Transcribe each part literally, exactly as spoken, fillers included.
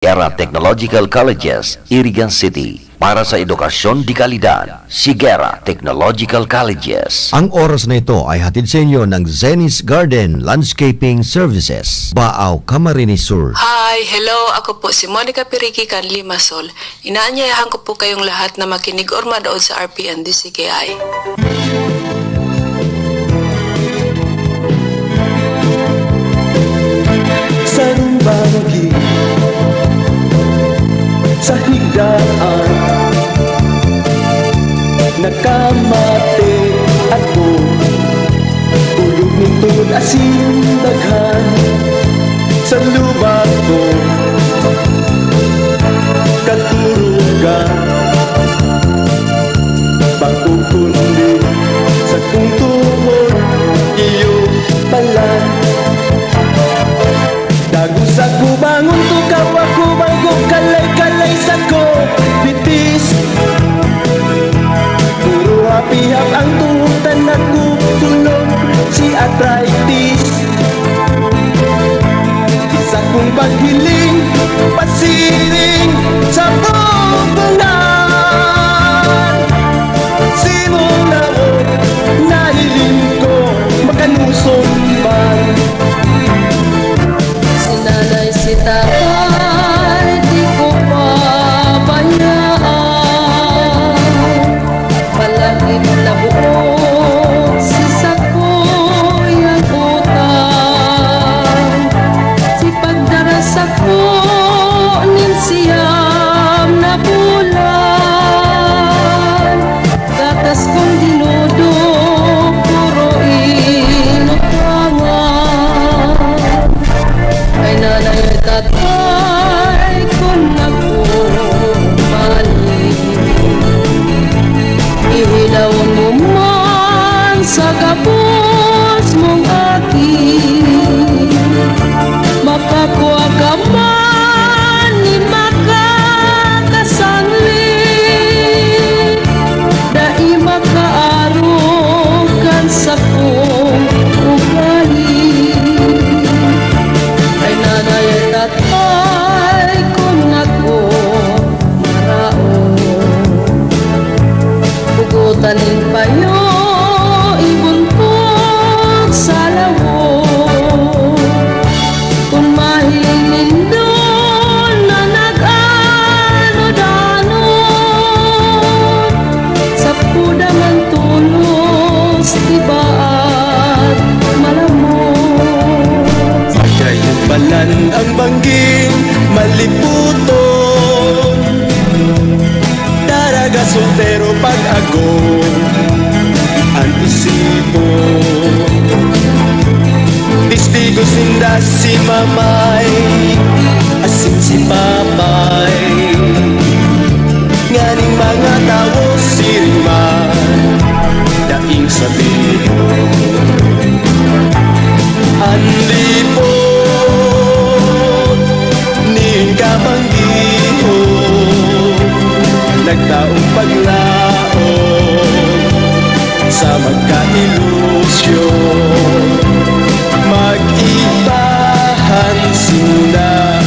Sigera Technological Colleges, Irigan City. Para sa edukasyon de kalidad, Sigera Technological Colleges. Ang oras na ito ay hatid sa inyo ng Zenny's Garden Landscaping Services, Baao, Camarines Sur. Hi, hello, ako po si Monica Pirigi kan Limassol. Inaanyayahan ko po kayong lahat na makinig or manood sa R P N D C K I. Sarong banggi sa higdaan, nakamate ako. Tulog nin tubod asin daghan sa lubak ko, katurugan. Bako kundi sakong tuhod, iyo palan. Dagos ako, bangon, tukaw ako, bangko, kalay-kalay, sako, bitis. Puro hapihap ang tuhod, tan ako tulog, si arthritis. Sakong paghiling, pasiring sa bubungan. Simong lawot, nahiling ko, makanoson man. Si nanay, si tatay, di ko pabayaan. Palakip na buot si sakuyang utang, si pagdara sako nin siyam na bulan. Gatas kong dinudok, puro inutangan. Ay nanay, ay tatay, kun ako mali, ihilawon mo man sa gabos mong aki. Makakua ka man nin makakasanglit, dai makaarog kan sakong ugali. Ay nanay, ay tatay, kun ako maraot, hugotan nin payo, ibuntog sa lawot. Kun mahiling nindo na nag-anod-anod, sapuda man tolos, tibaad malamot. Pagkayo palan ang bangging maliputon, daraga soltero pag-ago an isipon. Testigo sinda si Mamay asin si Papay, nganing mga tawo siring man daing sabihon. An lipot nin kapanggihon, nagtaong paglaom sa magkailusyon. Mag-ibahan sinda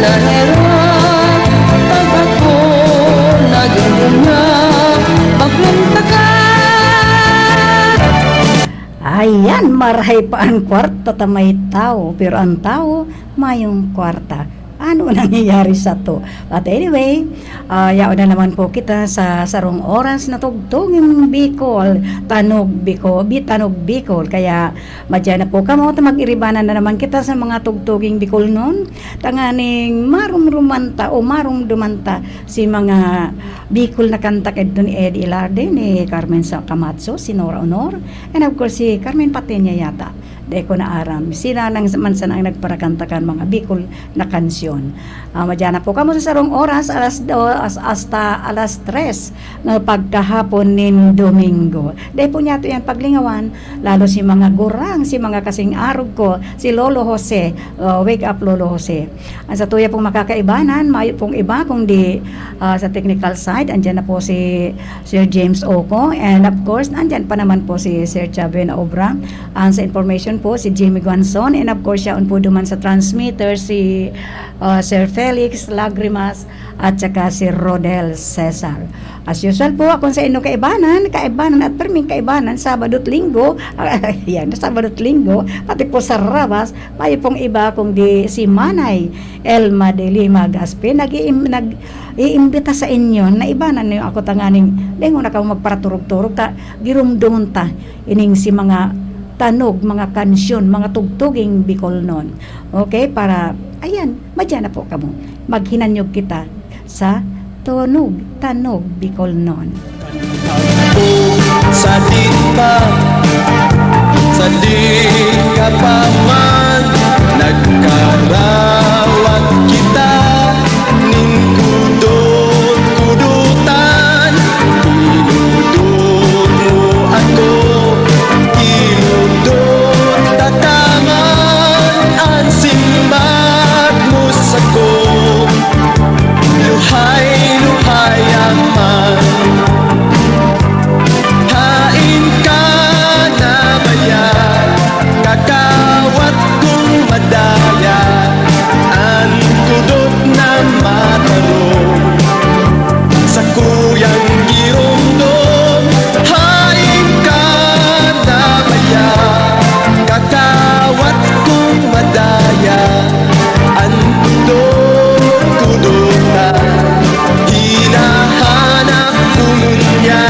Pero pag ako naging bunga, baklong taka. Ayan, marahay pa an kwarta ta may tawo, pero an tawo mayong kwarta. Ano nangyayari sato? But anyway, ah, yaon na naman po kita sa sarong oras na tugtuging Bicol, Tanog Bicol, Bi-, Tanog Bicol. Kaya madya na po kamo, ta mag-iribanan na naman kita sa mga tugtuging Bicolnon. Tanganing marumruman ta o marumduman ta si mga Bicol na kanta kadto ni Eddie Ilarde, ni Carmen Sa-, Camacho, si Nora Honor, and of course, si Carmen Patenia yata. Dai ko naaram. Sila nang man sana ang nagparakanta kan mga Bicol na kansyon. Ah, madya na po kamo sa sarong oras, alas dos, as-, hasta alas tres na pagkahapon nin Domingo. Dai po niyato yan paglingawan, lalo si mga gurang, si mga kasing arog ko, si Lolo Jose. Oh, wake up, Lolo Jose. Ang satuya pong makakaibanan, mayo pong iba kundi, ah, sa technical side, andyan na po si Sir James Oco, and of course, andyan pa naman po si Sir Chaben Obra. Ang sa information po, si Jimmy Guanzon, and of course, yaon po duman sa transmitter, si, ah, Sir Felix Lagrimas, at saka si Rodel Cesar. As usual po, akong sa inyo kaibanan, kaibanan at perming kaibanan, Sabado at Linggo, yan, Sabado at Linggo, pati po sa Rabas, mayo pong iba kundi si Manay Elma de Lima Gaspi, nag-iim-, nag-iimbita sa inyo na ibanan niyo ako tanganing, lingon na kamo magparaturog-turog ta, giromdomon ta, ining si mga tanog, mga kansyon, mga tugtuging Bicolnon. Okay, para, ayan, madya na po kamo. Maghinanyog kita sa tunog, tanog Bicolnon. Sa di pa, sa di ka pa man nagkarawat kita, nin kudot-kudotan, kinudot mo ako, kinudot ta ka man, an simbag mo sako, luhay-luhay man. Hain ka na baya, kakawat kong madaya, an kudot na matarong. Sakuyang giromdom, hain ka na baya, kakawat kong madaya, an kudot-kudotan, hinahanap ko ngunyan.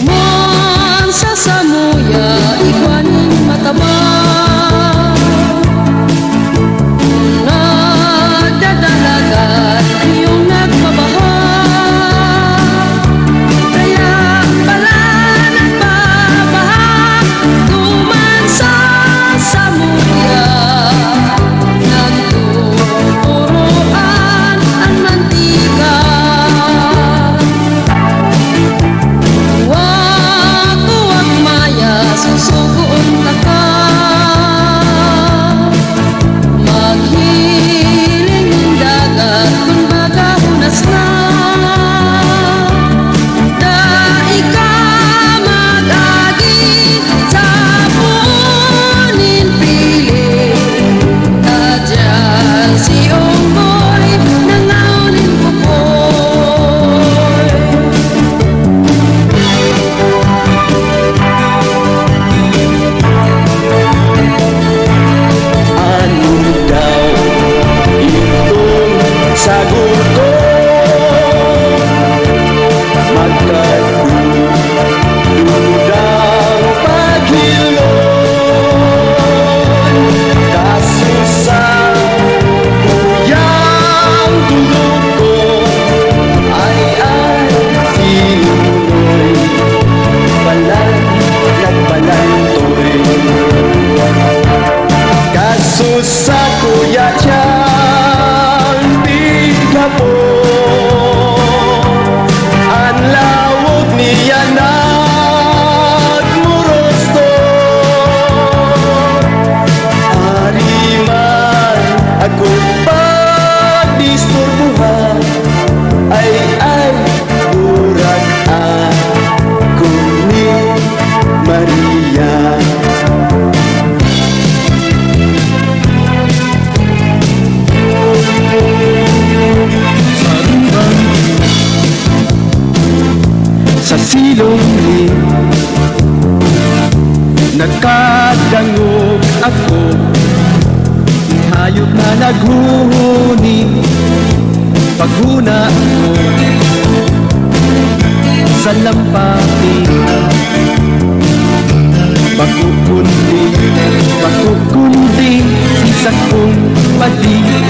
Duman sa samuya, igwa nin mataba. Nagdadalagan yung nagbabaha. Kaya pala nagbabaha. Duman sa samuya, nagtuturoan an mantika. Wak-wak maya, susugoon taka. Maghiling nin dagat, kun baga hunas na. Dai ka mag-agi sa puon nin piling, ta diyan si Onggoy nangaon nin pupoy. Ano daw itong sagot ko? Magkadududang paghilom. Kaso sa kuyang tulog ko, ay, ay, si Nonoy palan nagbalantoy. Kaso sa kuya dyan, pighapon, an lawog niya nagmurostok. Ari man ako pagdisturbuhan, ay, ay, burak ako ni Maria. Kadangog ako, hayop na naghuhuni, paghuna ko sa lampati. Bako kundi, bako kundi si sakong padi.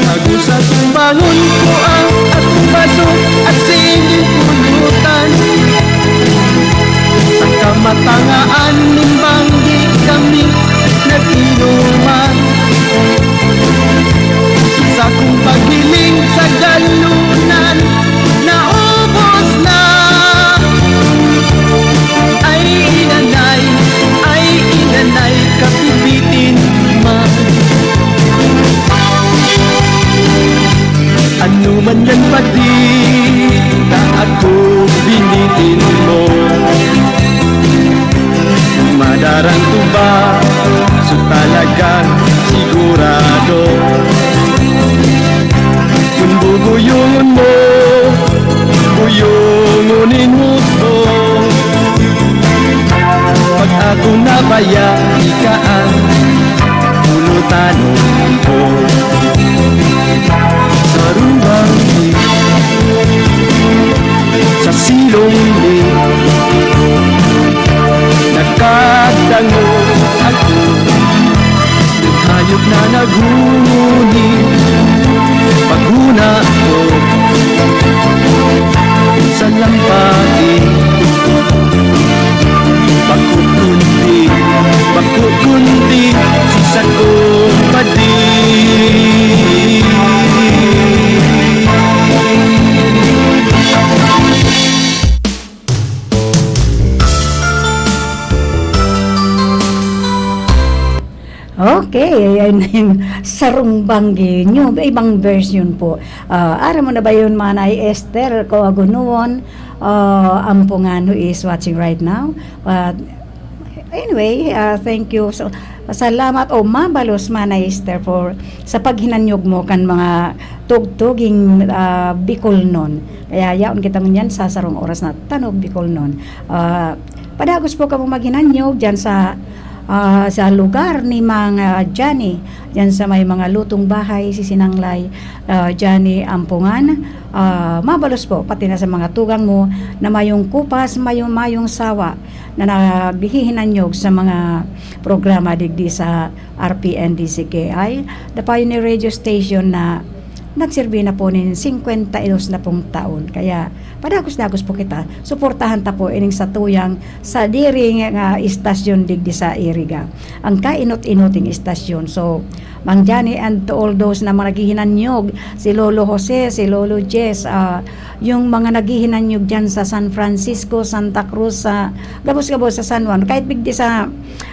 Agos at bangon ko ang atong baso at sige pulutan. Sa kamatangaan nin banggi kami nag-inuman. Sa kong paghiling sa galunan, naubos na. Ay inanay, ay inanay, kapipitin man. Ano man yan, padi, na ako binitin mo. Madarang tuba, so talagang sigurado. Kung bubuyungon mo, buyungon nin husto. Pag ako nabaya, ika ang pulutan ko. Sa rumbang sa silong ni nagkadangog ako. Hayop na naghuhuni, paghuna ko sa lampati. Bako kundi, bako kundi si sakong padi. Okay, ayan na yung Sarong Banggi nyo. Ibang version po. Ah, aram mo na ba yun, Manay Esther Coagunuon? Ah, Ampungan, who is watching right now. Ah, anyway, ah, thank you. So, salamat o mabalos, Manay Esther, for sa paghinanyog mo kan mga tugtuging, ah, Bicolnon. Kaya yaon kita ngunyan sa sarong oras na Tanog Bicolnon. Ah, padagos po kamo maghinanyog dyan sa, ah, sa lugar ni Mang, ah, Johnny, dyan sa may mga lutong bahay, si Sinanglay, ah, Johnny Ampungan. Ah, mabalos po, pati na sa mga tugang mo na mayong kupas, mayong, mayong sawa na naghihinanyog sa mga programa digdi sa R P N D C K I, The Pioneer Radio Station, na nagserbi na po nin singkwenta y dos na pong taon. Kaya padagos-dagos po kita, suportahan ta po ining satuyang sadiri nga istasyon digdi sa Iriga, ang kainot-inoting istasyon. So, Mang Johnny, and to all those na mga naghihinanyog, si Lolo Jose, si Lolo Jess, ah, yung mga naghihinanyog dyan sa San Francisco, Santa Cruz, sa gabos-gabos sa San Juan, kahit digdi sa,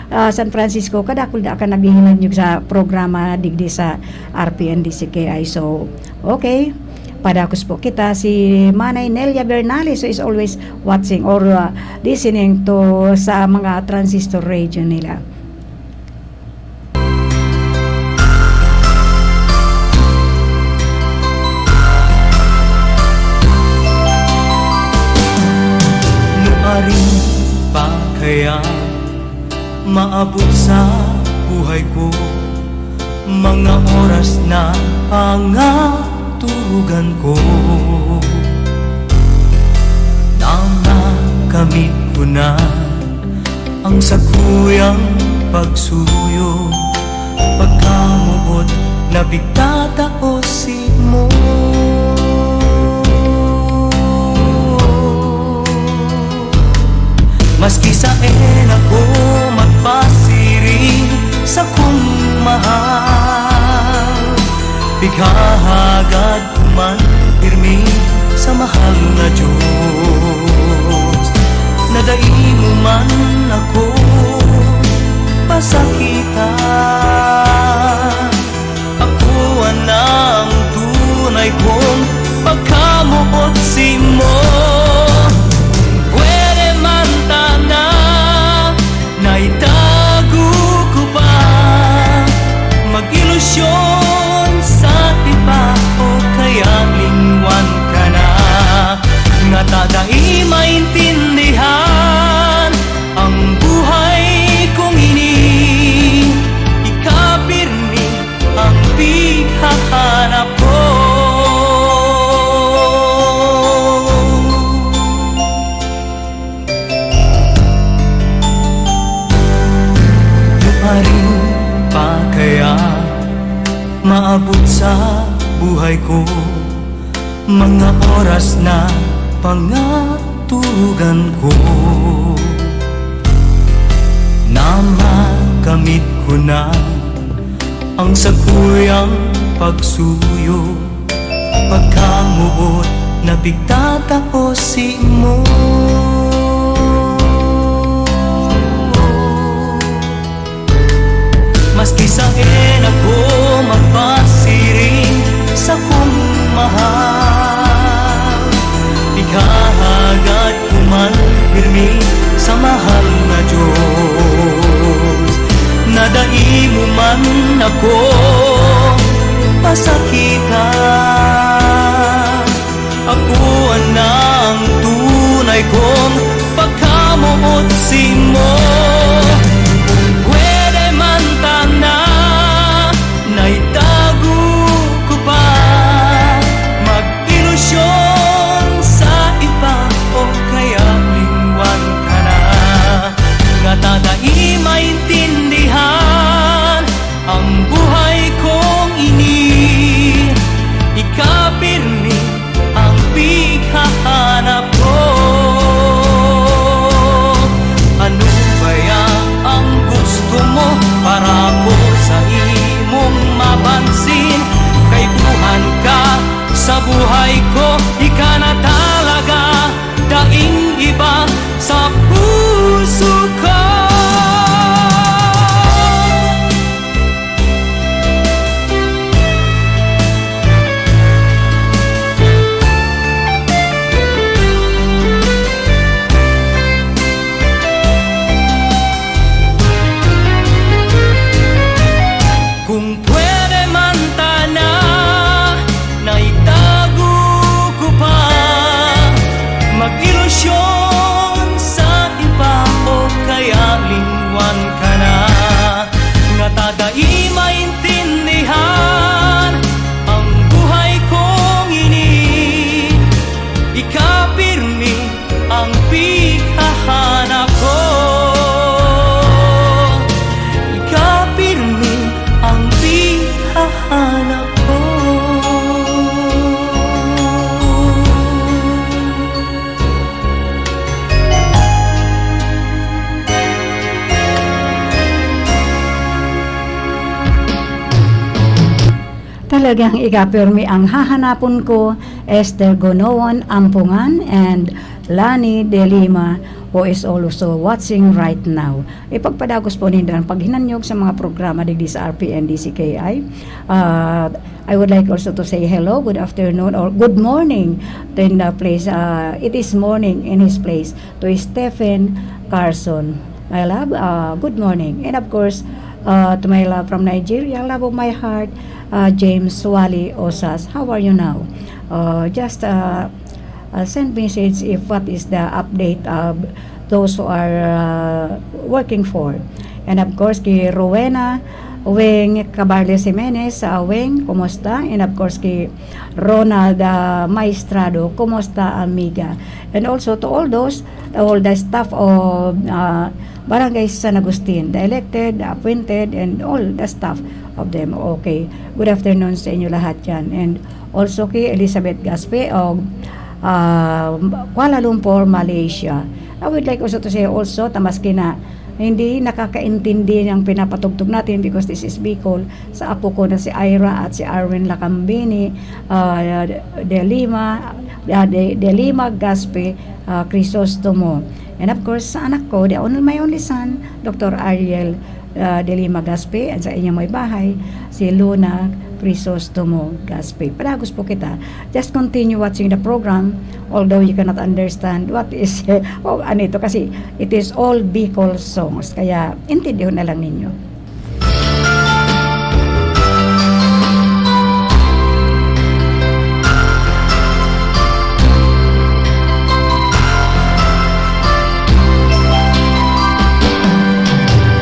ah, San Francisco, kadakul-daan kan naghihinanyog sa programa digdi sa R P N D C K I. So, okay, padakos po kita. Si Manay Nelia Bernales, who is always watching or, ah, listening to sa mga transistor radio nila. Nuarin pa kaya maabot sa buhay ko mga oras na pangaturugan ko? Namakamit ko na ang sakuyang pagsuyo, pagkamuot na pigtatao simo. Maski saen ako magpasiring sakong mahal, pighahagad man pirmi sa mahal na Diyos, na dai mo man ako pasakitan. Ako an ang tunay kong pagkamoot simo. Pwede man ta na naitago ko pa, mag-ilusyon sa iba o kaya lingwan ka na. Ngata dai maintindihan ang Abot sa buhay ko, mga oras na pangaturugan ko, na makamit ko na ang sakuyang pagsuyo, pagkamuot na pigtatao simo. Maski saen ako magpasiring sakong mahal, ihahagat ko man pirmi sa mahal na Diyos, na dai mo man ako pasakitan. Ako na ang tunay kong pagkamoot simo. Kung pwede man tana, naitago ko pa mag-ilusyon sa iba o kaya lingwan ka na. Ngata dai maintindihan ang buhay kong ini, ika pirmi ang pighahanap ko. Ano kaya ang gusto mo para ko sa imong mapansin? Kaipuhan ka sa buhay ko, ika na talaga, daing iba sa puso ko. Kung pwede man tana, naitago ko pa mag-ilusyon sa iba o kaya lingwan ka na. Ngata dai maintindihan ang buhay kong ini, ika pirmi ang pighahanap ko. Ika pirmi ang pighahanap ko. Talagang ika pirmi ang hahanapon ko, Esther Gonoon Ampungan and Lani De Lima, who is also watching right now. Ipagpadagos po nindo ang paghinanyog sa mga programa digdi sa R P N D C K I. Ah, I would like also to say hello, good afternoon, or good morning to in the place. Ah, it is morning in his place, to Stephen Carson. My love, ah, good morning. And of course, ah, to my love from Nigeria, love of my heart, ah, James Wally Osas. How are you now? Ah, just, ah, ah, send message if what is the update of those who are, ah, working for. And of course, kay Rowena Weng Cabarles Jimenez, ah, Weng, kumusta? And of course, kay Ronald, ah, Maestrado, kumusta, amiga? And also to all those, all the staff of, ah, Barangay San Agustin, the elected, the appointed, and all the staff of them. Okay. Good afternoon sa inyo lahat yan. And also kay Elizabeth Gaspe of, ah, Kuala Lumpur, Malaysia. I would like also to say also, ta maski na hindi nakakaintindi ang pinapatugtog natin because this is Bicol, sa apo ko na si Ira at si Arwin Lacambini, ah, De Lima, ah, De, De Lima Gaspe, ah, Crisostomo. And of course, sa anak ko, the only, my only son, Doctor Ariel, ah, De Lima Gaspe, at sa inyong may bahay, si Luna Crisostomo Gaspe. Padagos po kita. Just continue watching the program, although you cannot understand what is, oh, ano ito, kasi it is all Bicol songs. Kaya, intindihon na lang ninyo.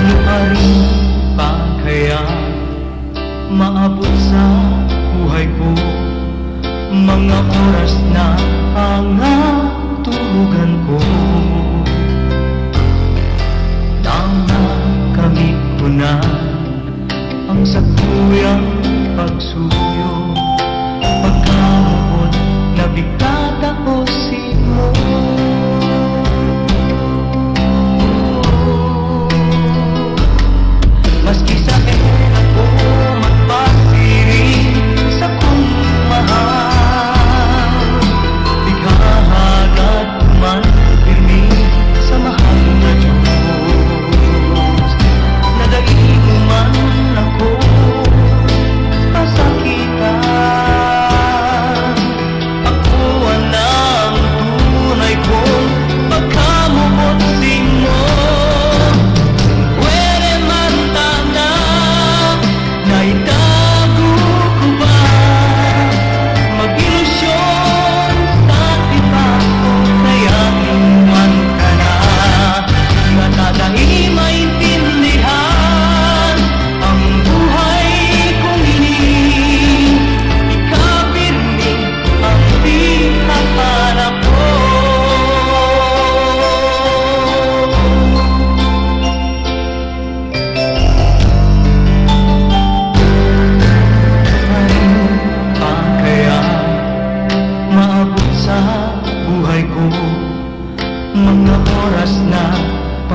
Nuarin pa kaya maabot sa buhay ko mga oras na pangaturugan ko? Tama, kamit ko na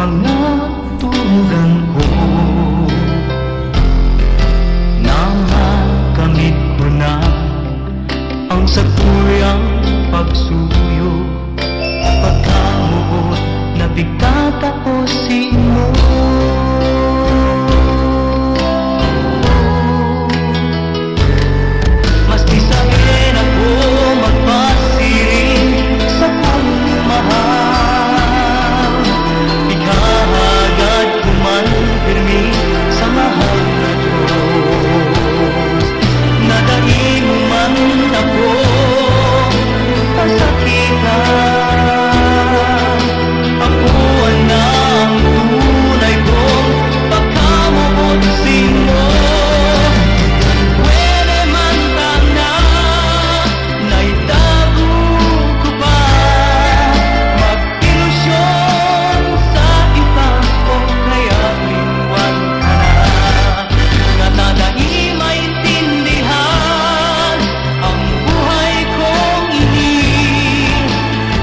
Mga tugang ko, namakamit ko na ang sakuyang pagsuyo, pagkamoot na pigtatao simo. Maski saen ako magpasiring sakong mahal, ighahagad ko man pirmi sa mahal na Diyos, na dai mo man ako pasakitan. Ako na ang tunay kong pagkamoot simo. Pwede man tana na itago ko pa, mag-ilusyon sa iba o kaya liwan ka na. Ngata dai maintindihan ang buhay kong ini.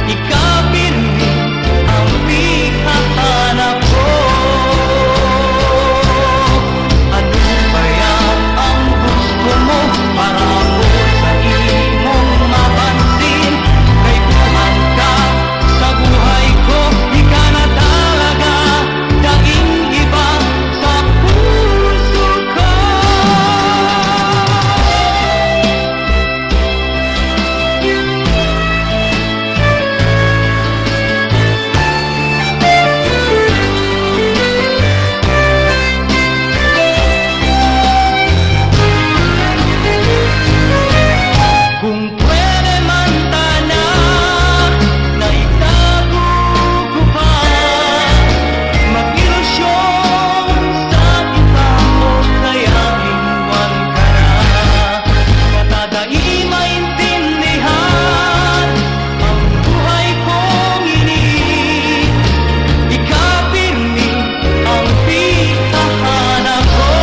Ikaw pirmi ang pighahanap ko. Ano kaya ang gusto mo para ako sa imong mapansin? Kaipuhan ka sa buhay ko, ika na talaga, daing iba sa puso ko. Kung pwede man tana na itago ko pa, mag-ilusyon sa iba o kaya iwan ka na. Ngata dai maintindihan ang buhay kong ini. Ikaw pirmi ang pighahanap ko.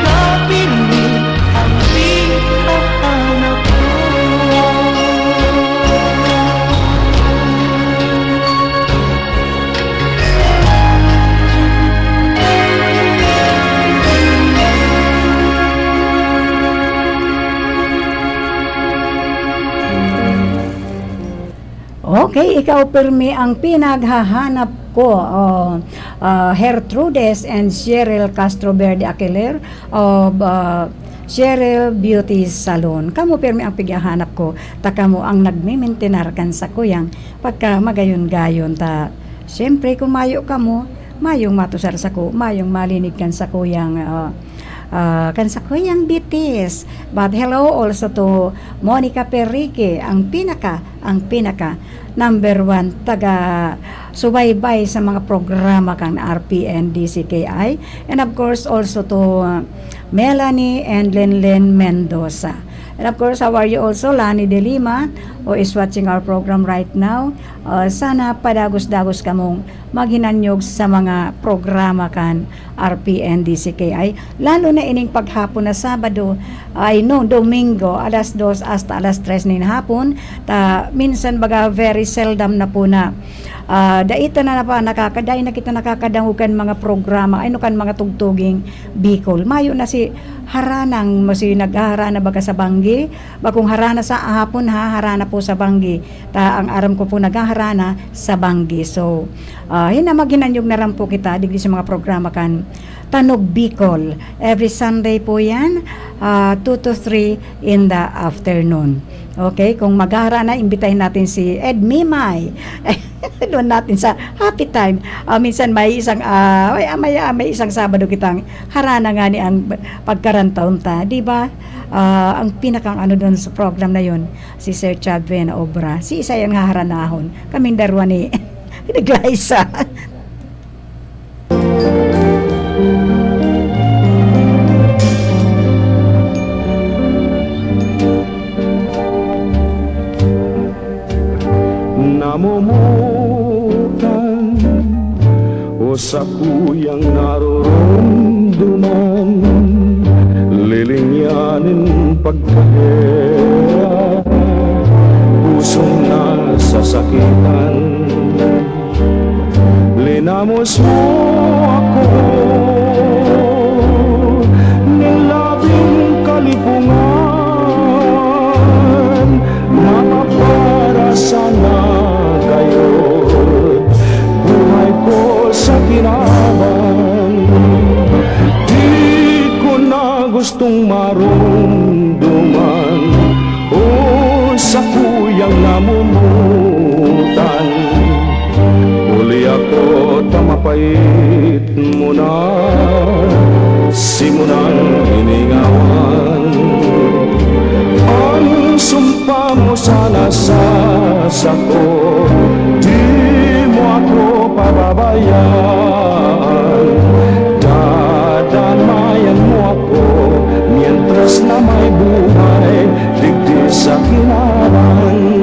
Ikaw pirmi ang pighahanap ko. Okay, ikaw pirmi ang pinaghahanap ko. Oh, ah, Gertrudes and Cheryl Castro Verde Aquiler of, ah, Cheryl Beauty Salon. Kamo pirmi ang pighahanap ko. Ta kamo ang nagmimintinar kan sakuyang pagkamagayon-gayon ta. Siyempre, kung mayo kamo, mayong matusar sako, mayong malinig kan sakuyang, ah, ah, kan sakuyang bitis. But hello also to Monica Perrique, ang pinaka, ang pinaka number one taga subaybay sa mga programa kan R P N D C K I. And of course, also to, uh, Melanie and Lenlen Mendoza. And of course, how are you also, Lani de Lima, who is watching our program right now? Uh, sana padagos-dagos kamong maghinanyog sa mga programa kan R P N D C K I, lalo na ining paghapon na Sabado, ay no, Domingo, alas dos hasta alas tres nin hapon. Ta, minsan baga very seldom na po na, ah, dai ta na pa nakaka-, dai na kita nakakadangog kan mga programa, ay no, kan mga tugtuging Bicol. Mayo na si Haranang, si naghaharana baga sa banggi, bakong harana sa hapon ha, harana po sa banggi. Ta, ang aram ko po naghaharana sa banggi. So, ah, hina-, maghinanyog na lang po kita digdi sa mga programa kan Tanog Bicol. Every Sunday po yan, ah, two to three in the afternoon. Okay, kung maghaharana, imbitahin natin si Ed Mimay. Doon natin sa Happy Time. Ah, minsan may isang, ah, may, may, may isang Sabado kitang harana nga ni ang pagkarantaon ta, di ba? Ah, ang pinakang ano doon sa program na yon, si Sir Chad Buenaobra. Si isa yan nga haranahon. Kaming darwa ni, ni Glyza. Namomotan o sakuyang naroromdoman, lilinyanin pagkahera, pusong nasasakitan. Amos mo ako nin labing kalipungan, mapapara sana kayo buhay ko sa kinaban. Di ko na gustong marumduman o sakuyang namumutan. Huli ako ta mapait mo na, si mo nang liningawan. Ang sumpa mo sana sa sako, di mo ako pababayaan. Dadamayan mo ako, mientras na may buhay digdi sa kinaban.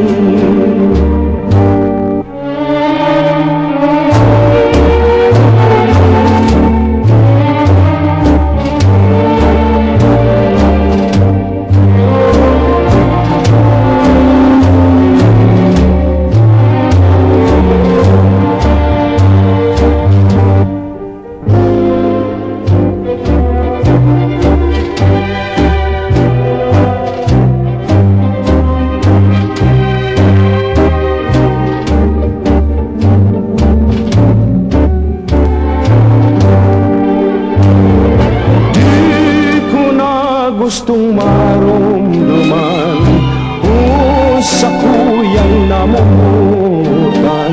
Di ko na gustong marumduman o sakuyang namumutan.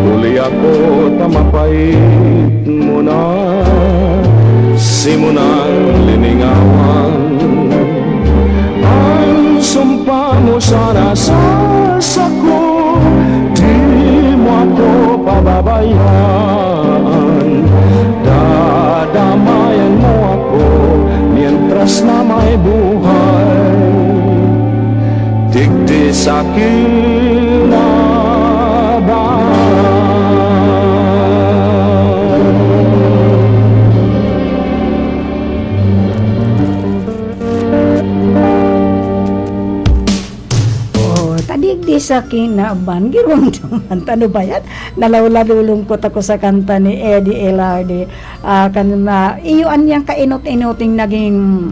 Huli ako ta mapait mo na, si mo nang liningawan. Ang sumpa mo sana sa sako, di mo ako pababayaan. Dadamayan mo ako mientras na may buhay digdi sa kinaban. Oh, ta digdi sa kinaban, giromdoman ta, ano ba yan? Nalululungkot ako sa kanta ni Eddie Elarde. Ah, kan, ah, iyo an yang kainot-inoting naging,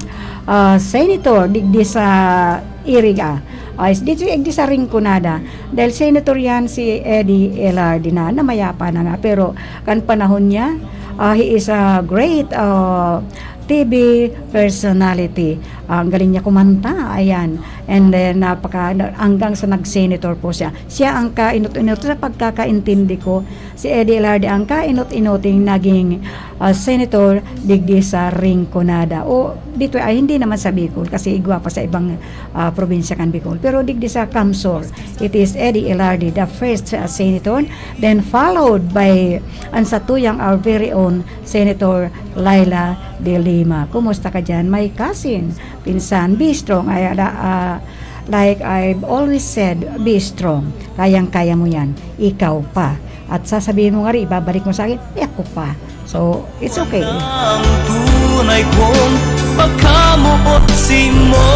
ah, senator digdi sa Iriga. Ah, is-, dito, digdi sa Rinconada. Dahil senator yan si Eddie Elarde na, na mayapa na nga. Pero kan panahon niya, ah, he is a great, ah, T V personality. Ah, ang galing niya kumanta, ayan. And then, napaka-, hanggang sa nag-senator po siya. Siya ang kainot-inot sa pagkakaintindi ko. Si Eddie Elarde ang kainot-inoting naging, ah, senator digdi sa Rinconada. O, dito ay hindi naman sa Bicol kasi igwa pa sa ibang, ah, probinsya kan Bicol. Pero digdi sa CamSur, it is Eddie Elarde, the first, ah, senator. Then followed by ang satuyang, our very own Senator Leila de Lima. Kumusta ka diyan, my cousin? Pinsan, be strong. Ay, ala, ah, like I've always said, be strong. Kayang-kaya mo yan. Ikaw pa. At sasabihin mo nga rin, ibabalik mo sa akin, "Eh, ako pa." So, it's okay. Ang tunay kong pagkamoot simo,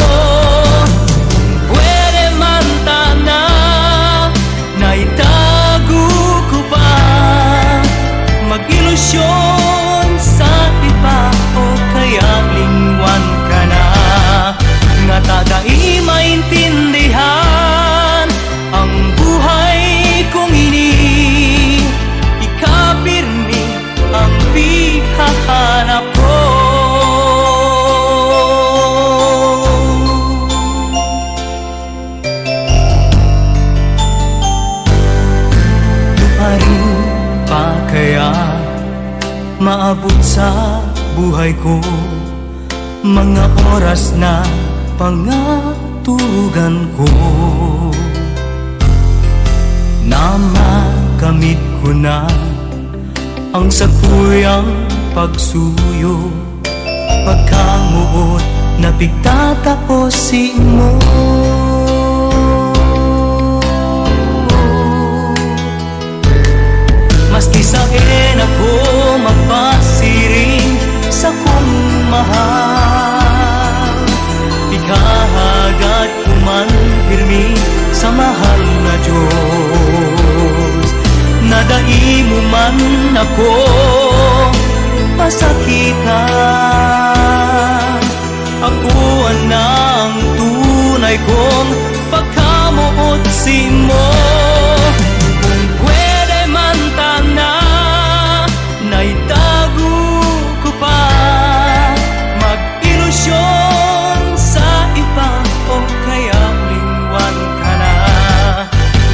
pwede man ta na naitago ko pa. Mag-ilusyon sa iba o kaya lingwan ka na. Ngata dai maintindihan ang buhay kong ini. Ika pirmi ang pighahanap ko. Tuparin pa kaya maabot sa buhay ko mga oras na pangatugan ko, na makamit ko na ang sakuyang pagsuyo, pagkamoot na pigtatao simo. Maski saen ako magpasiring sakong mahal, ighahagad ko man pirmi sa mahal na Dios, na dai mo man Ako masakitan, ako anang tunay kong pagkamoot simo. Kung pwede man tana, naitago ko pa, mag-ilusyon sa iba o kaya lingwan ka na.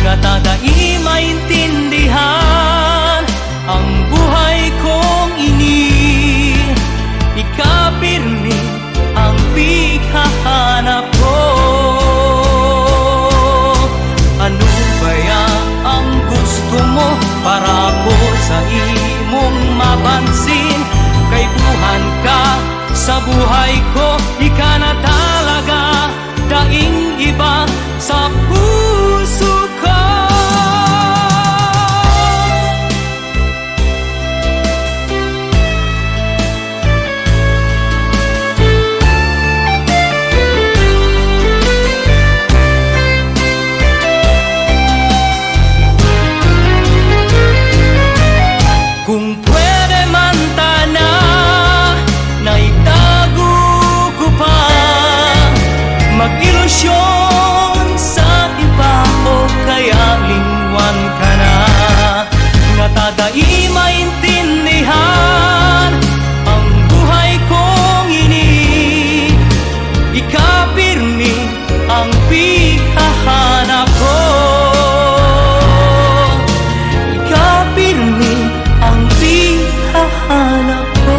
Ngata dai maintindihan ang buhay kong ini, ika pirmi ang pighahanap ko. Ano kaya ang gusto mo para ko sa imong mapansin? Kaipuhan ka sa buhay ko, ika na talaga, daing iba sa puso ko. Kung pwede man tana, naitago ko pa, mag-ilusyon sa iba o kaya lingwan ka na. Ngata dai maintindihan ang buhay kong ini, ika pirmi ang pighahanap ko. Ika pirmi ang pighahanap ko.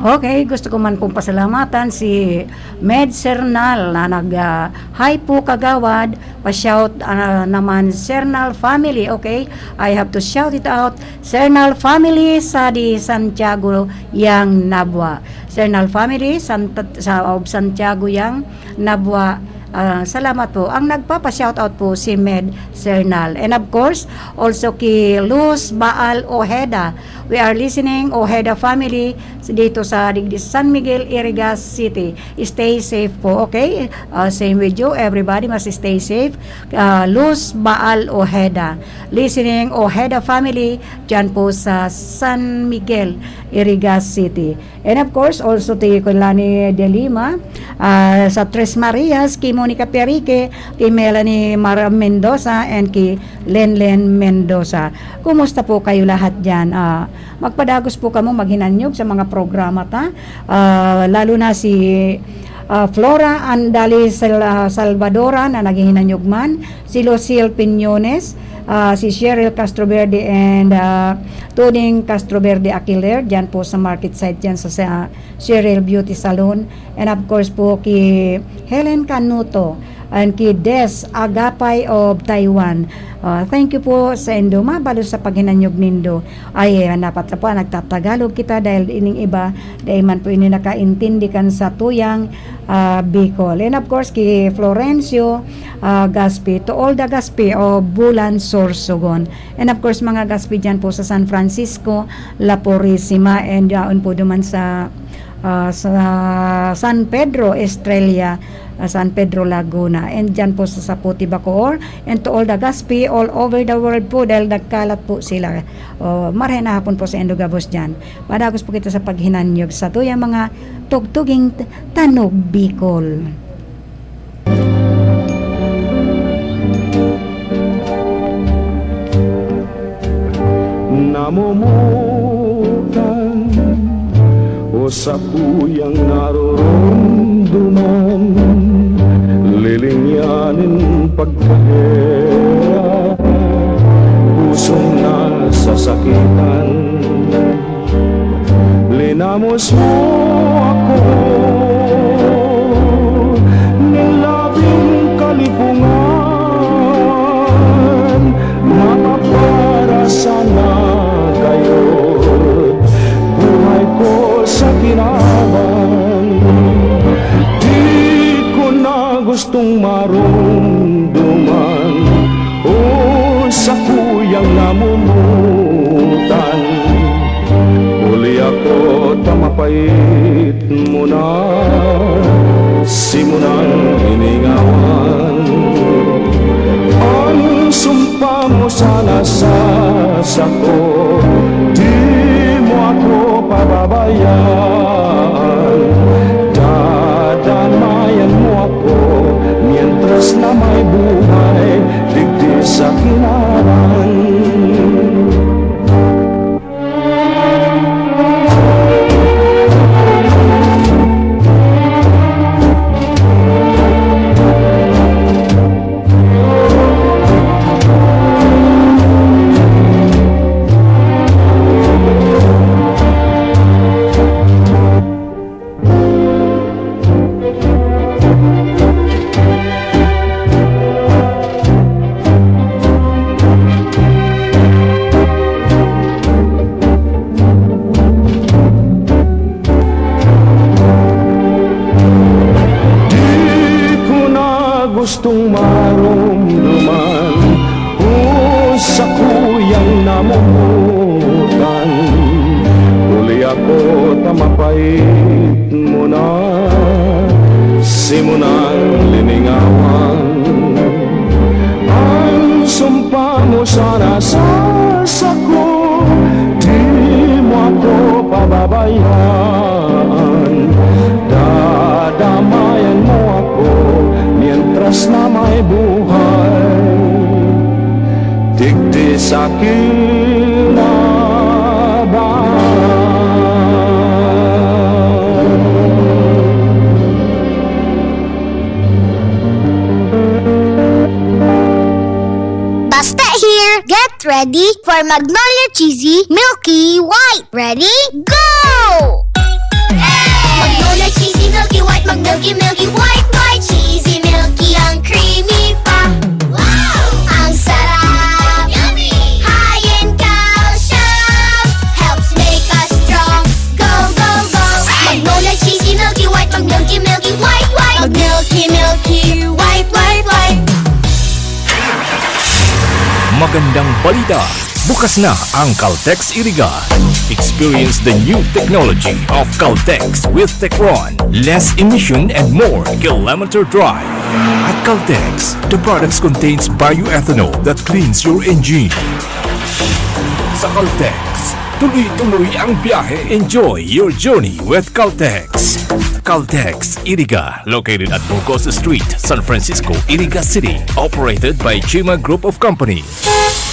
Okay, gusto ko man pong pasalamatan si Med Sernal na nag, ah, "Hi po, kagawad. Pa-shout, ah, naman, Sernal family." Okay, I have to shout it out. Sernal family sa di Santiago yang Nabua. Sernal family, Santa, sa of Santiago yang Nabua. Ah, salamat po. Ang nagpapa-shoutout po si Med Sernal. And of course, also ki Luz Baal Ojeda. We are listening, Ojeda family, dito sa digdi San Miguel, Iriga City. Stay safe po, okay? Ah, same with you, everybody must stay safe. Ah, Luz Baal Ojeda. Listening, Ojeda family, dyan po sa San Miguel, Iriga City. And of course, also ti Kulani de Lima, ah, sa Tres Marias, ki Monica Piarique, ki Melanie Mara Mendoza, and ki Lenlen Mendoza. Kumusta po kayo lahat dyan? Ah, magpadagos po kamo maghinanyog sa mga programa ta. Ah, lalo na si, ah, Flora Andali Sal-, ah, Salvadora na naghihinanyog man, si Lucille Piñones, ah, si Cheryl Castroverde and, ah, Tuding Castroverde Aquiler, dyan po sa market side dyan sa, sa Cheryl Beauty Salon. And of course po, ki Helen Canuto and ki Des Agapay of Taiwan. Ah, thank you po sa indo. Mabalos sa paghinanyog nindo. Ay, eh, dapat na po, nagtatagalog kita dahil ining iba, dahil man po ini nakaintindi kan sa tuyang, ah, Bicol. And of course, ki Florencio, ah, Gaspi, to all the Gaspi of Bulan, Sorsogon. And of course, mga Gaspi dyan po sa San Francisco, La Purisima, and yaon po duman sa, ah, sa San Pedro Estrella, ah, San Pedro Laguna. And dyan po sa Saputi, Bacoor, and to all the Gaspi all over the world po, dahil nagkalat po sila. O, marhay na hapon po sa indo gabos dyan. Padagos po kita sa paghinanyog sa tuyang mga tugtuging t-, tanog Bicol. Namomotan o sakuyang naroromdoman, liling yan nin pagkahera, pusong nasasakitan. Linamos mo ako nin labing kalipungan, mapapara sana kayo, buhay ko sa kinaban. Di ko na gustong maromdoman o Sakuyang namumutan, huli ako ta mapait mo na, si mo nang liningawan. Ang sumpa mo sana sa sako, di mo ako pababayaan. Dadamayan mo ako, mientras na may buhay, digdi sa kinaban. Di ko na gustong maromdoman o sakuyang namumutan. Huli ako ta mapait mo na, si mo nang liningawan. Ang sumpa mo sana sa sako, di mo ako pababayaan. Dadamayan mo ako, mientras na may buhay, digdi sa kinaban. Basta here, get ready for Magnolia Cheesy Milky White. Ready? Go! Magnolia Cheesy Milky White, mag-milky, milky, white, white, cheesy, milky, ang creamy pa. Wow! Ang sarap! Yummy! High in calcium, helps make us strong. Go, go, go! Magnolia Cheesy Milky White, mag-milky, milky, white, white. Mag-milky, milky, white, white, white. Magandang balita! Bukas na ang Caltex Iriga. Experience the new technology of Caltex with Techron. Less emission and more kilometer drive. At Caltex, the products contains bioethanol that cleans your engine. Sa Caltex, tuloy-tuloy ang biyahe. Enjoy your journey with Caltex. Caltex Iriga, located at Burgos Street, San Francisco, Iriga City. Operated by Chima Group of Company.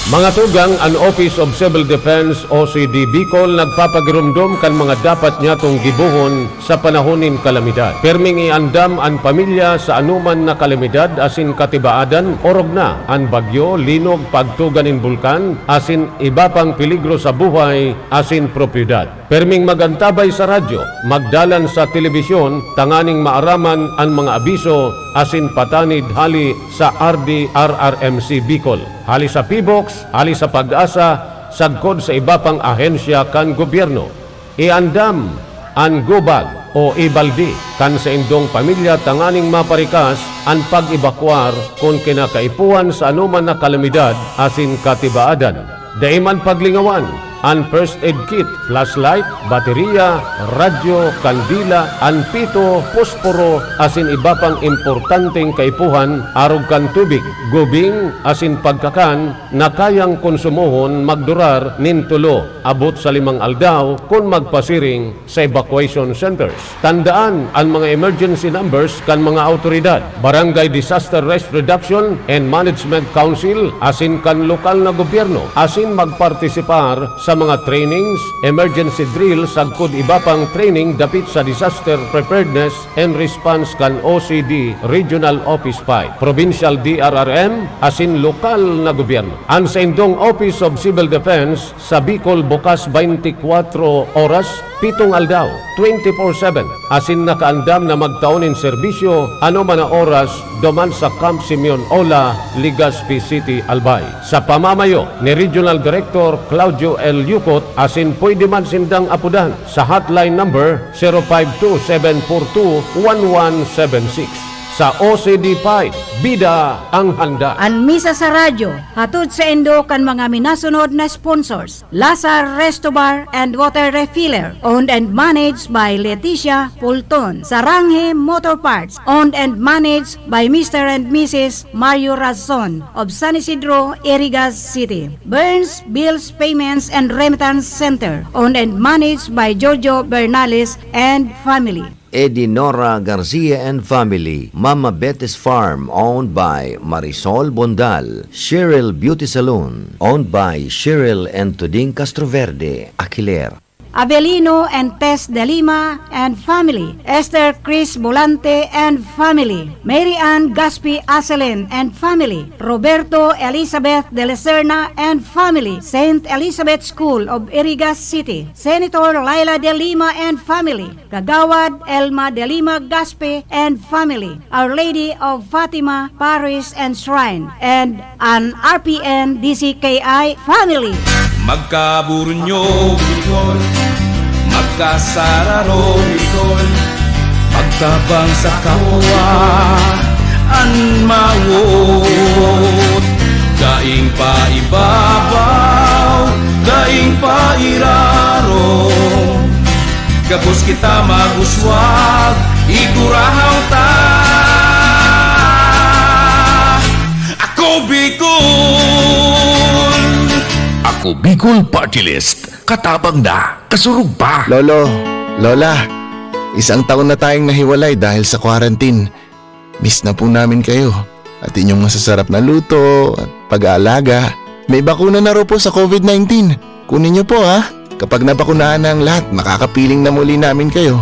Mga tugang, an Office of Civil Defense, O C D Bicol, nagpapagiromdom kan mga dapat nyatong gibohon sa panahon nin kalamidad. Perming iandam an pamilya sa anoman na kalamidad asin katibaadan, orog na an bagyo, linog, pagtuga nin bulkan, asin iba pang peligro sa buhay asin propiedad. Perming mag-antabay sa radyo, magdalan sa telebisyon tanganing maaraman an mga abiso asin patanid hali sa R D R R M C Bicol, hali sa PHIVOLCS, hali sa PAGASA, sagkod sa iba pang ahensya kan gobyerno. Iandam an go bag o e-balde kan saindong pamilya tanganing maparikas an pag-ebakuar kun kinakaipuhan sa anoman na kalamidad asin katibaadan. Dai man paglingawan an first aid kit, flashlight, bateriya, radyo, kandila, an pito, posporo, asin iba pang importanteng kaipuhan arog kan tubig, gubing, asin pagkakan na kayang konsumohon magdurar nin tolo abot sa limang aldaw kun magpasiring sa evacuation centers. Tandaan an mga emergency numbers kan mga awtoridad, Barangay Disaster Risk Reduction and Management Council asin kan lokal na gobyerno, asin magpartisipar sa mga trainings, emergency drill sagkod iba pang training dapit sa Disaster Preparedness and Response kan O C D Regional Office five, Provincial D R R M asin lokal na gobyerno. An saindong Office of Civil Defense sa Bicol bukas twenty-four oras, pitong aldaw, twenty-four seven, asin nakaandam na magtao nin serbisyo anoman na oras duman sa Camp Simeon Ola, Legazpi City, Albay, sa pamamayo ni Regional Director Claudio L. Yucot, asin pwede man sindang apodan sa hotline number zero five two seven four two one one seven six. Sa O C D five, bida ang handa. An misa sa radyo, hatod saindo kan mga minasunod na sponsors: Lazar Resto Bar and Water Refiller, owned and managed by Leticia Pulton. Saranghe Motor Parts, owned and managed by Mister and Missus Mario Razon of San Isidro, Irigas City. Burns Bills Payments and Remittance Center, owned and managed by Jojo Bernales and family. Edinora Garcia and family, Mama Betty's Farm, owned by Marisol Bondal, Cheryl Beauty Salon, owned by Cheryl and Tuding Castroverde, Akiler. Avelino and Tess de Lima and family, Esther Chris Volante and family, Mary Ann Gaspi Aselen and family, Roberto Elizabeth de la Serna and family, Saint Elizabeth School of Irigas City, Senator Laila de Lima and family, Kagawad Elma de Lima Gaspe and family, Our Lady of Fatima Parish and Shrine, and an R P N D C K I family. Magkaburunyo, Bicol, magkasararo, Bicol, magtabang sa kapwa an mawot. Daing pa ibabaw, daing pa irarom. Gabos kita mag-uswag, igurahaw ta. Ako Bicol! Ako Bicol Party List. Katabang na, kasurog pa. Lolo, Lola, isang taon na tayong nahiwalay dahil sa quarantine. Miss na po namin kayo at inyong masasarap na luto at pag-aalaga. May bakuna na raw po sa covid nineteen. Kunin niyo po, ha. Kapag nabakunahan na ang lahat, makakapiling na muli namin kayo.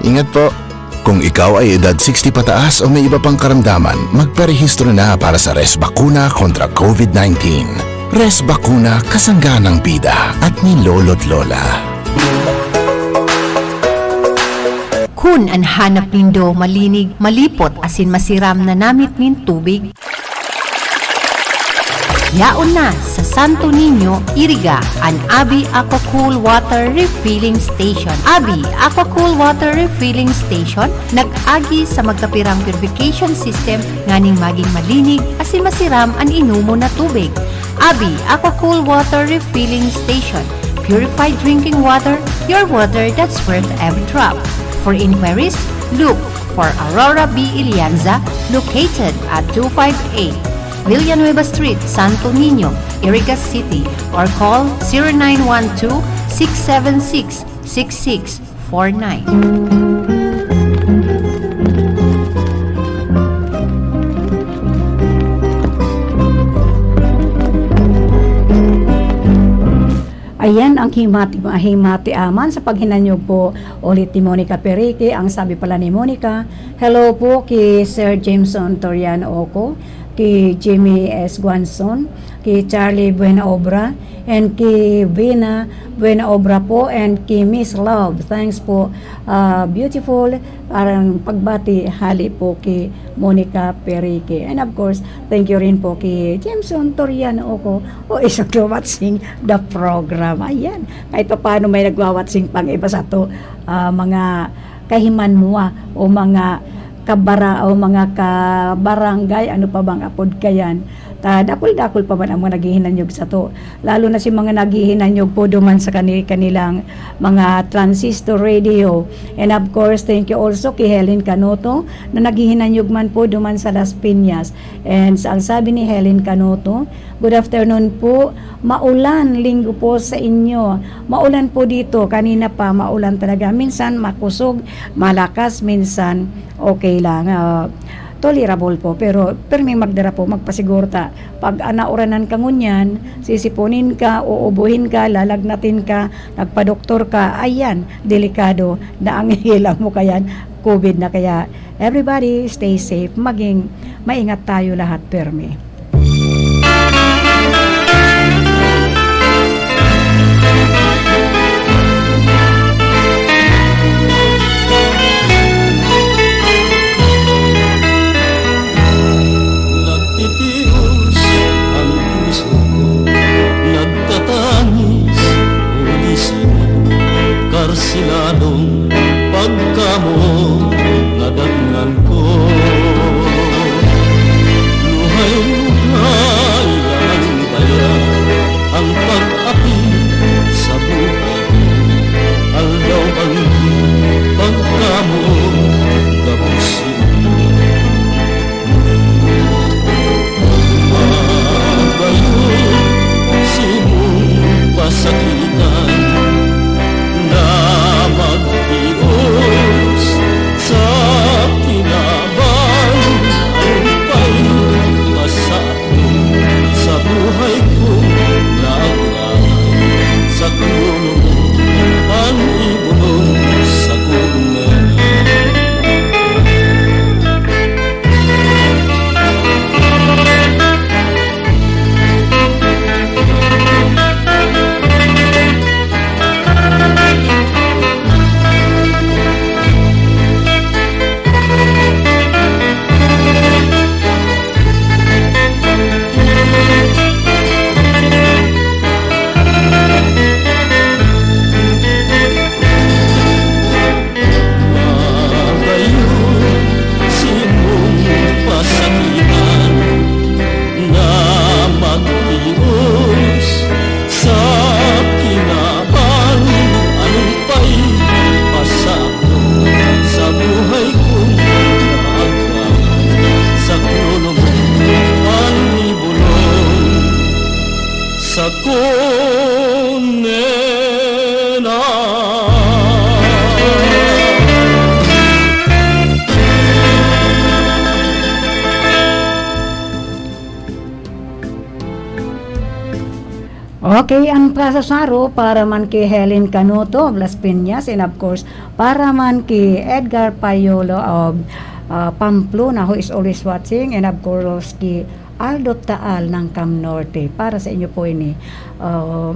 Ingat po. Kung ikaw ay edad sixty pataas o may iba pang karamdaman, magparehistro na para sa Res Bakuna kontra covid nineteen. Res Bakuna, kasangga ng bida at ni Lolo't Lola. Kun an hanap nindo malinig, malipot asin masiram na namit nin tubig, yaon na sa Santo Niño, Iriga, an Abi Aquacool Water Refilling Station. Abi Aquacool Water Refilling Station nag-agi sa magkapirang purification system nganing magin malinig asin masiram an inomon na tubig. Abi Aquacool Water Refilling Station. Purified drinking water, your water that's worth every drop. For inquiries, look for Aurora B Ilianza, located at two five eight Villanueva Street, Santo Niño, Irigas City, or call zero nine one two, six seven six, six six four nine. Ayan ang himati, himati aman sa paghinanyog po ulit ni Monica Perique. Ang sabi pala ni Monica, "Hello po ki Sir Jameson Toriano Oco, ki Jimmy S Guanzon, ki Charlie Buenaobra, and ki Vina Buenaobra po, and ki Miss Love. Thanks po, ah, beautiful." Parang pagbati hali po ki Monica Perique. And of course, thank you rin po ki Jameson Toriano Oco, who is also watching the program. Ayan, kahit pa paano may nagwa-watching pang iba sato, ah, mga kahimanwa o mga kabara-, o mga kabarangay, ano pa bang apod kayan. Ta, dakul-dakul pa man ang mga naghihinanyog sato. Lalo na si mga naghihinanyog po duman sa kani-, kanilang mga transistor radio. And of course, thank you also kay Helen Canoto na naghihinanyog man po duman sa Las Piñas. And sa, ang sabi ni Helen Canoto, "Good afternoon po. Maulan, linggo po sa inyo." Maulan po dito. Kanina pa, maulan talaga. Minsan makusog, malakas, minsan okay lang. Ah, tolerable po. Pero pirming magdara po, magpasiguro ta. Pag, ah, nauranan ka ngunyan, sisiponin ka, uubuhin ka, lalagnatin ka, nagpadoktor ka, ayan, delikado na ang hilang mo kayan, covid na. Kaya everybody stay safe, maging maingat tayo lahat, permi. Nagtitios ang puso ko, nagtatangis huli simo, karseladong pagkamoot na datngan ko. Kunena. Okay, an pasasaro para man ki Helen Canuto of Las Piñas, and of course, para man ki Edgar Payolo of, ah, Pamplona, who is always watching, and of course, ki Aldo Taal ng Cam Norte. Para sa inyo po ini. Ah,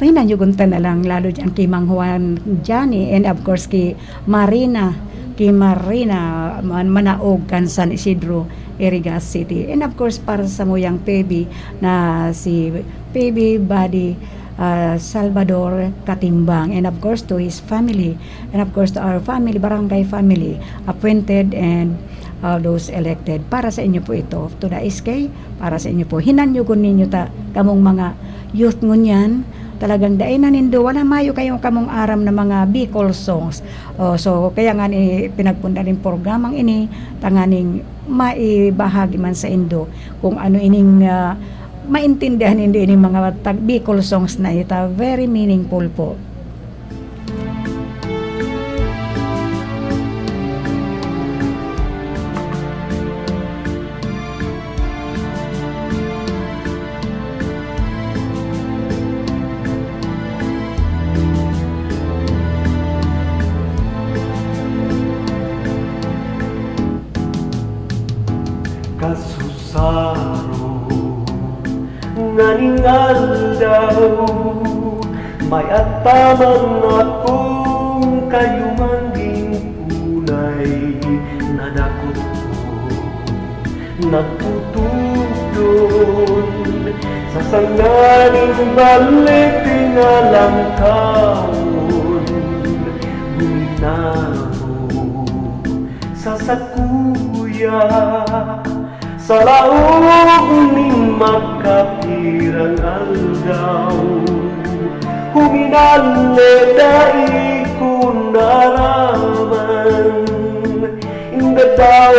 pahinanyugon ta na lang, lalo dyan ki Mang Juan Jani, and of course, ki Marina, ki Marina Man-, Manaog kan San Isidro, Irigas City. And of course, para sa samuyang P B na si P B Buddy, ah, Salvador Katimbang. And of course, to his family. And of course, to our family, barangay family, appointed and, ah, those elected. Para sa inyo po ito. To the S K, para sa inyo po. Hinanyugon ninyo ta, kamong mga youth ngunyan, talagang dai na nindo, wala mayo kayo kamong aram na mga Bicol songs. Oh, so, kaya nga ni pinagpunda nin programang ini, tanganing maibahagi man sa indo kung ano ining, ah, maintindihan nindo ining mga tag-, Bicol songs na ita. Very meaningful po. Kasusaro nganing aldaw, may ataman akong kayumangging punay na dakot ko. Nagtutugdon sa sanga nin balete nga langkawon, guminabo sa sakuya, sa laog nin magkapirang aldaw. Huminale dai ko naaraman, inda daw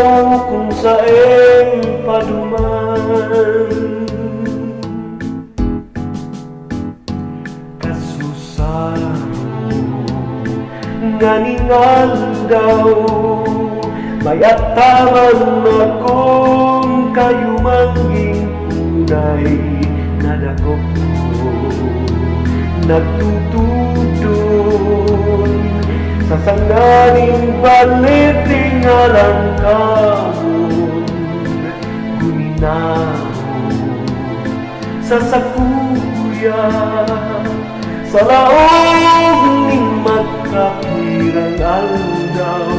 kun saen paduman. Kasusaro nganing aldaw, may ataman akong kayumangging punay na dakop ko. Nagtutugdon sa sanga nin balete nga langkawon, guminabo sa sakuya, sa laog nin magkapirang aldaw.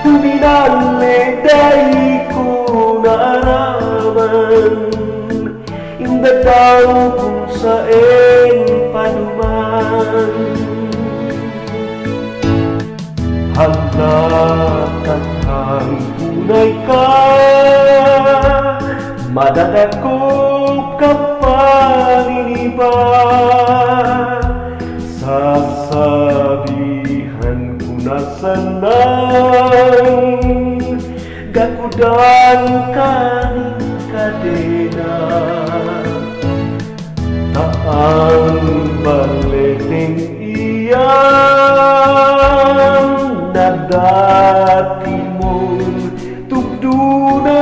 Huminale dai ko naaraman, inda daw kun saen paduman. Hala, takang punay ka, madadakop ka pa nin iba. Sasabihan ko na sanang gakudan ka nin kadena. Ta an baleteng iyan na dati mong tugdunan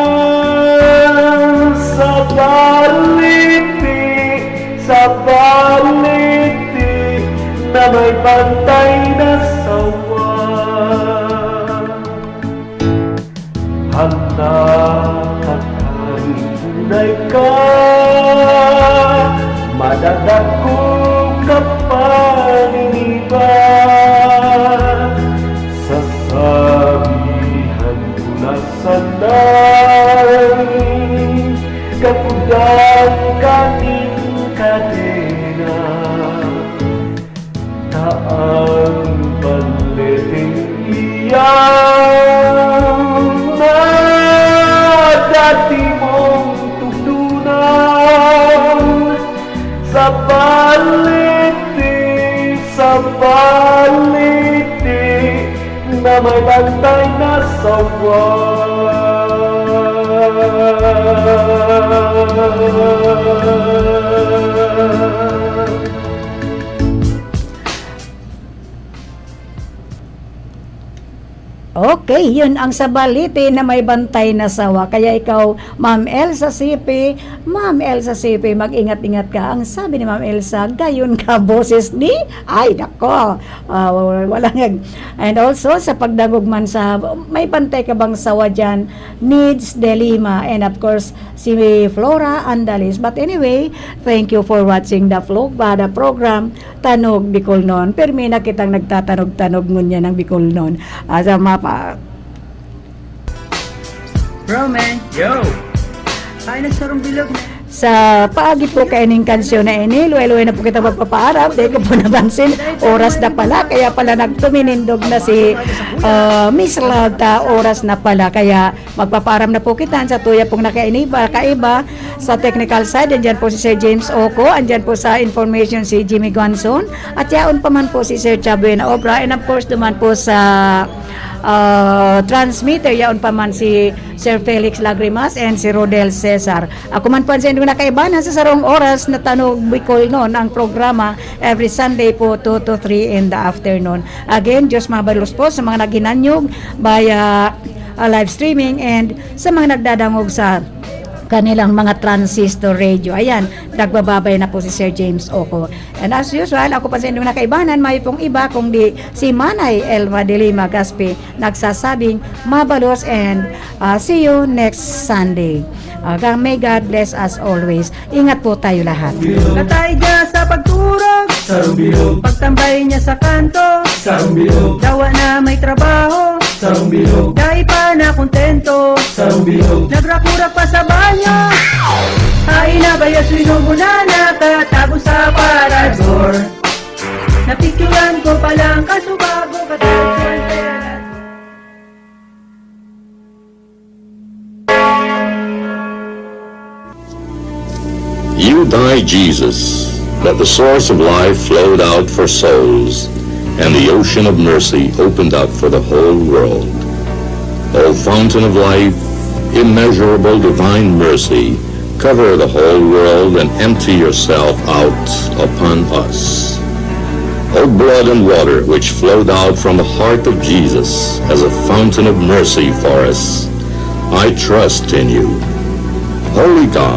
sa balete, sa balete na may bantay na sawa. Hala, takang punay ka, madadakop ka pa nin iba. Sasabihan ko na sanang gakudan ka nin kadena. Ta an baleteng iyan na dati mong tugdunan sa balete, sa balete na may bantay na sawa. Okay, yun ang sa Balite na may bantay na sawa. Kaya ikaw, Ma'am Elsa Sipi, Ma'am Elsa Sipi, mag-ingat-ingat ka. Ang sabi ni Ma'am Elsa, gayon ka, boses ni? Ay, nako. Ah, walang. And also, sa pagdangog man sa, may bantay ka bang sawa dyan? Needs de Lima. And of course, si Flora Andalis. But anyway, thank you for watching the vlog, ba, the program, Tanog Bicolnon. Permi na kitang nagtatanog-tanog ngunyan ng Bicolnon. Asa mapa? Bro, man. Yo! Ay, nagsarong bilog na. Sa paagi po kaining kansyon na ini, luway-luway na po kita magpapaaram. Di ko po napansin, oras na pala, kaya pala nagtuminindog na si ah, Miss Lalta, oras na pala. Kaya magpapaaram na po kita sa tuya pong nakainiba, kaiba. Sa technical side, andyan po si Sir James Oco, andyan po sa information si Jimmy Guanzon, at yaon pa man po si Sir Chabuena Obra, and of course, duman po sa ah, transmitter, yaon pa man si Sir Felix Lagrimas and si Rodel Cesar. Ako man po ang sa inyong nakaibanan sa sarong oras na Tanog Bicolnon ang programa every Sunday po, two to three in the afternoon. Again, Diyos mabalos po sa mga naghinanyog via ah, live streaming and sa mga nagdadangog sa kanilang mga transistor radio. Ayan, nagbababay na po si Sir James Oco. And as usual, ako pa sa inyong nakaibanan, may pong iba kundi si Manay Elma de Lima Gaspi nagsasabing mabalos and ah, see you next Sunday. Ah, may God bless us always. Ingat po tayo lahat. Katay dyan sa pagturog, sarong bilog. Pagtambay niya sa kanto, sarong bilog. Dawa na may trabaho, sarong bilog. Dai pa na kontento, sarong bilog. Nagrakurak pa sa banyo. Ay, nabayas, sinubo na nakatago sa parador. Napicturan ko pa lang, kaso bago ka You died, Jesus, that the source of life flowed out for souls, and the ocean of mercy opened up for the whole world. O fountain of life, immeasurable divine mercy, cover the whole world and empty yourself out upon us. O blood and water which flowed out from the heart of Jesus as a fountain of mercy for us, I trust in you. Holy God,